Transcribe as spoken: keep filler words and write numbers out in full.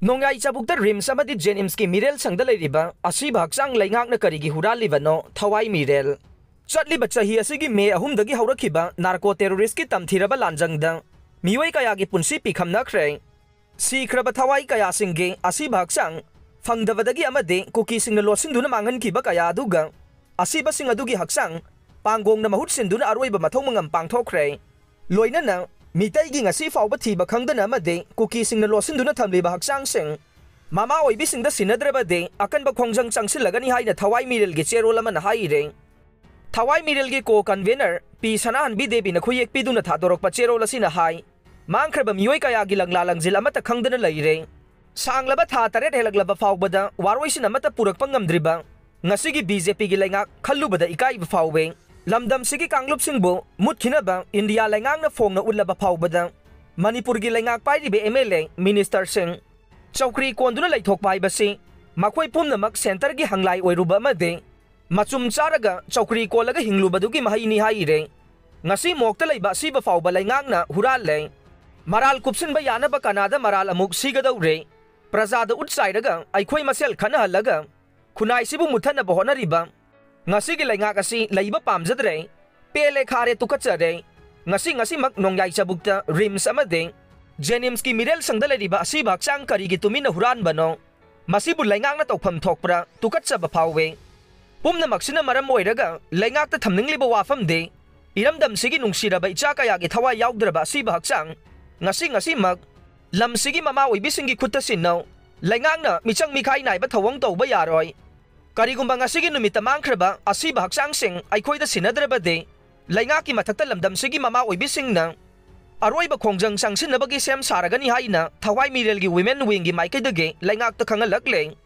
ꯅꯣꯡꯌꯥꯏ ꯆꯕꯨꯛꯇ ꯔꯤꯝꯁ ꯑꯃꯗꯤ ꯖꯦꯅꯤꯝꯁꯀꯤ ꯃꯤꯔꯦꯜ ꯁꯪꯗ ꯂꯩꯔꯤꯕ ꯑꯁꯤꯕ ꯍꯛꯆꯥꯡ ꯂꯩꯉꯥꯛꯅ ꯀꯔꯤꯒꯤ ꯍꯨꯔꯥꯜꯂꯤꯕꯅꯣ? ꯊꯋꯥꯏ ꯃꯤꯔꯦꯜ꯫ ꯆꯠꯂꯤꯕ ꯆꯍꯤ ꯑꯁꯤꯒꯤ ꯃꯦ ꯑꯍꯨꯝꯗꯒꯤ ꯍꯧꯔꯛꯈꯤꯕ ꯅꯥꯔꯀꯣ ꯇꯦꯔꯣꯔꯤꯁꯀꯤ ꯇꯝꯊꯤꯔꯕ ꯂꯥꯟꯖꯪꯗ ꯃꯤꯑꯣꯏ ꯀꯌꯥꯒꯤ ꯄꯨꯟꯁꯤ ꯄꯤꯈꯝꯅꯈ꯭ꯔꯦ꯫ ꯁꯤꯈ꯭ꯔꯕ ꯊꯋꯥꯏ ꯀꯌꯥꯁꯤꯡꯒꯤ ꯑꯁꯤꯕ ꯍꯛꯆꯥꯡ ꯐꯪꯗꯕꯗꯒꯤ ꯑꯃꯗꯤ ꯀꯨꯀꯤꯁꯤꯡꯅ ꯂꯣꯠꯁꯤꯟꯗꯨꯅ ꯃꯥꯡꯍꯟꯈꯤꯕ ꯀꯌꯥ ꯑꯗꯨꯒ ꯑꯁꯤꯕꯁꯤꯡ ꯑꯗꯨꯒꯤ ꯍꯛꯆꯥꯡ ꯄꯥꯡꯒꯣꯡꯅ ꯃꯍꯨꯠ ꯁꯤꯟꯗꯨꯅ ꯑꯔꯣꯏꯕ ꯃꯊꯧ ꯃꯉꯝ ꯄꯥꯡꯊꯣꯛꯈ꯭ꯔꯦ꯫ ꯂꯣꯏꯅꯅ ꯃꯤꯇꯩꯒꯤ ꯉꯁꯤ ꯐꯥꯎꯕ ꯊꯤꯕ ꯈꯪꯗꯅ ꯑꯃꯗꯤ ꯀꯨꯀꯤꯁꯤꯡꯅ ꯂꯣꯠꯁꯤꯟꯗꯨꯅ ꯊꯝꯂꯤꯕ ꯍꯛꯆꯥꯡꯁꯤꯡ ꯃꯃꯥ ꯑꯣꯏꯕꯤꯁꯤꯡꯗ ꯁꯤꯟꯅꯗ꯭ꯔꯕꯗꯤ ꯑꯀꯟꯕ ꯈꯣꯡꯖꯪ ꯆꯪꯁꯤꯜꯂꯒꯅꯤ ꯍꯥꯏꯅ ꯊꯋꯥꯏ ꯃꯤꯔꯦꯜꯒꯤ ꯆꯦꯔꯣꯜ ꯑꯃꯅ ꯍꯥꯏꯔꯦ꯫ ꯊꯋꯥꯏ ꯃꯤꯔꯦꯜꯒꯤ ꯀꯣ ꯀꯟꯚꯦꯅꯔ ꯄꯤ ꯁꯅꯥꯍꯟꯕꯤ ꯗꯦꯕꯤꯅ ꯈꯨꯌꯦꯛ ꯄꯤꯗꯨꯅ ꯊꯥꯗꯣꯔꯛꯄ ꯆꯦꯔꯣꯜ ꯑꯁꯤꯅ ꯍꯥꯏ, ꯃꯥꯡꯈ꯭ꯔꯕ ꯃꯤꯑꯣꯏ ꯀꯌꯥꯒꯤ ꯂꯪꯂꯥ ꯂꯪꯖꯤꯜ ꯑꯃꯠꯇ ꯈꯪꯗꯅ ꯂꯩꯔꯦ꯫ ꯁꯥꯡꯂꯕ ꯊꯥ ꯇꯔꯦꯠ ꯍꯦꯜꯂꯛꯂꯕ ꯐꯥꯎꯕꯗ ꯋꯥꯔꯣꯏꯁꯤꯟ ꯑꯃꯠꯇ ꯄꯨꯔꯛꯄ ꯉꯝꯗ꯭ꯔꯤꯕ ꯉꯁꯤꯒꯤ ꯕꯤ ꯖꯦ ꯄꯤꯒꯤ ꯂꯩꯉꯥꯛ ꯈꯜꯂꯨꯕꯗ ꯏꯀꯥꯏꯕ ꯐꯥꯎꯋꯦ꯫ ꯂꯝꯗꯝꯁꯤꯒꯤ ꯀꯥꯡꯂꯨꯞꯁꯤꯡꯕꯨ ꯃꯨꯠꯈꯤꯅꯕ ꯏꯟꯗꯤꯌꯥ ꯂꯩꯉꯥꯛꯅ ꯐꯣꯡꯅ ꯎꯠꯂꯕ ꯐꯥꯎꯕꯗ ꯃꯅꯤꯄꯨꯔꯒꯤ ꯂꯩꯉꯥꯛ ꯄꯥꯏꯔꯤꯕ ꯑꯦꯝ ꯑꯦꯜ ꯑꯦ, ꯃꯤꯅꯤꯁꯇꯔꯁꯤꯡ, ꯆꯧꯀ꯭ꯔꯤ ꯀꯣꯟꯗꯨꯅ ꯂꯩꯊꯣꯛꯄ ꯍꯥꯏꯕꯁꯤ ꯃꯈꯣꯏ ꯄꯨꯝꯅꯃꯛ ꯁꯦꯟꯇꯔꯒꯤ ꯍꯪꯂꯥꯏ ꯑꯣꯏꯔꯨꯕ ꯑꯃꯗꯤ ꯃꯆꯨꯝ ꯆꯥꯔꯒ ꯆꯧꯀ꯭ꯔꯤ ꯀꯣꯜꯂꯒ ꯍꯤꯡꯂꯨꯕꯗꯨꯒꯤ ꯃꯍꯩꯅꯤ ꯍꯥꯏꯔꯦ꯫ ꯉꯁꯤ ꯃꯣꯛꯇ ꯂꯩꯕ ꯑꯁꯤꯕ ꯐꯥꯎꯕ ꯂꯩꯉꯥꯛꯅ ꯍꯨꯔꯥꯜꯂꯦ꯫ ꯃꯔꯥꯜ ꯀꯨꯞꯁꯤꯟꯕ ꯌꯥꯅꯕ ꯀꯅꯥꯗ ꯃꯔꯥꯜ ꯑꯃꯨꯛ ꯁꯤꯒꯗꯧꯔꯦ? ꯄ꯭ꯔꯖꯥꯗ ꯎꯠ ꯆꯥꯏꯔꯒ ꯑꯩꯈꯣꯏ ꯃꯁꯦꯜ ꯈꯠꯅꯍꯜꯂꯒ ꯈꯨꯟꯅꯥꯏꯁꯤꯕꯨ ꯃꯨꯠꯊꯠꯅꯕ ꯍꯣꯠꯅꯔꯤꯕ ꯉꯁꯤꯒꯤ ꯂꯩꯉꯥꯛ ꯑꯁꯤ ꯂꯩꯕ ꯄꯥꯝꯖꯗ꯭ꯔꯦ꯫ ꯄꯦꯜꯂꯦ ꯈꯥꯔꯦ ꯇꯨꯀꯠꯆꯔꯦ꯫ ꯉꯁꯤ ꯉꯁꯤꯃꯛ ꯅꯣꯡꯌꯥꯏ ꯆꯕꯨꯛꯇ ꯔꯤꯝꯁ ꯑꯃꯗꯤ ꯖꯦꯅꯤꯝꯁꯀꯤ ꯃꯤꯔꯦꯜ ꯁꯪꯗ ꯂꯩꯔꯤꯕ ꯑꯁꯤꯕ ꯍꯛꯆꯥꯡ ꯀꯔꯤꯒꯤ ꯇꯨꯃꯤꯟꯅ ꯍꯨꯔꯥꯟꯕꯅꯣ? ꯃꯁꯤꯕꯨ ꯂꯩꯉꯥꯛꯅ ꯇꯧꯐꯝ ꯊꯣꯛꯄ꯭ꯔꯥ? ꯇꯨꯀꯠꯆꯕ ꯐꯥꯎꯋꯦ꯫ ꯄꯨꯝꯅꯃꯛꯁꯤꯅ ꯃꯔꯝ ꯑꯣꯏꯔꯒ ꯂꯩꯉꯥꯛꯇ ꯊꯝꯅꯤꯡꯂꯤꯕ ꯋꯥꯐꯝꯗꯤ ꯏꯔꯝꯗꯝꯁꯤꯒꯤ ꯅꯨꯡꯁꯤꯔꯕ ꯏꯆꯥ ꯀꯌꯥꯒꯤ ꯊꯋꯥꯏ ꯌꯥꯎꯗ꯭ꯔꯕ ꯑꯁꯤꯕ ꯍꯛꯆꯥꯡ ꯉꯁꯤ ꯉꯁꯤꯃꯛ ꯂꯝꯁꯤꯒꯤ ꯃꯃꯥ ꯑꯣꯏꯕꯤꯁꯤꯡꯒꯤ ꯈꯨꯠꯇ ꯁꯤꯟꯅꯧ꯫ ꯂꯩꯉꯥꯛꯅ ꯃꯤꯆꯪ ꯃꯤꯈꯥꯏ ꯅꯥꯏꯕ ꯊꯧꯑꯣꯡ ꯇꯧꯕ ꯌꯥꯔꯣꯏ꯫ ꯀꯔꯤꯒꯨꯝꯕ ꯉꯁꯤꯒꯤ ꯅꯨꯃꯤꯠꯇ ꯃꯥꯡꯈ꯭ꯔꯕ ꯑꯁꯤꯕ ꯍꯛꯆꯥꯡꯁꯤꯡ ꯑꯩꯈꯣꯏꯗ ꯁꯤꯟꯅꯗ꯭ꯔꯕꯗꯤ ꯂꯩꯉꯥꯛꯀꯤ ꯃꯊꯛꯇ ꯂꯝꯗꯝꯁꯤꯒꯤ ꯃꯃꯥ ꯑꯣꯏꯕꯤꯁꯤꯡꯅ ꯑꯔꯣꯏꯕ ꯈꯣꯡꯖꯪ ꯆꯪꯁꯤꯟꯅꯕꯒꯤ ꯁꯦꯝ ꯁꯥꯔꯒꯅꯤ ꯍꯥꯏꯅ ꯊꯋꯥꯏ ꯃꯤꯔꯦꯜꯒꯤ ꯋꯤꯃꯦꯟ ꯋꯤꯡꯒꯤ ꯃꯥꯏꯀꯩꯗꯒꯤ ꯂꯩꯉꯥꯛꯇ ꯈꯪꯍꯜꯂꯛꯂꯦ꯫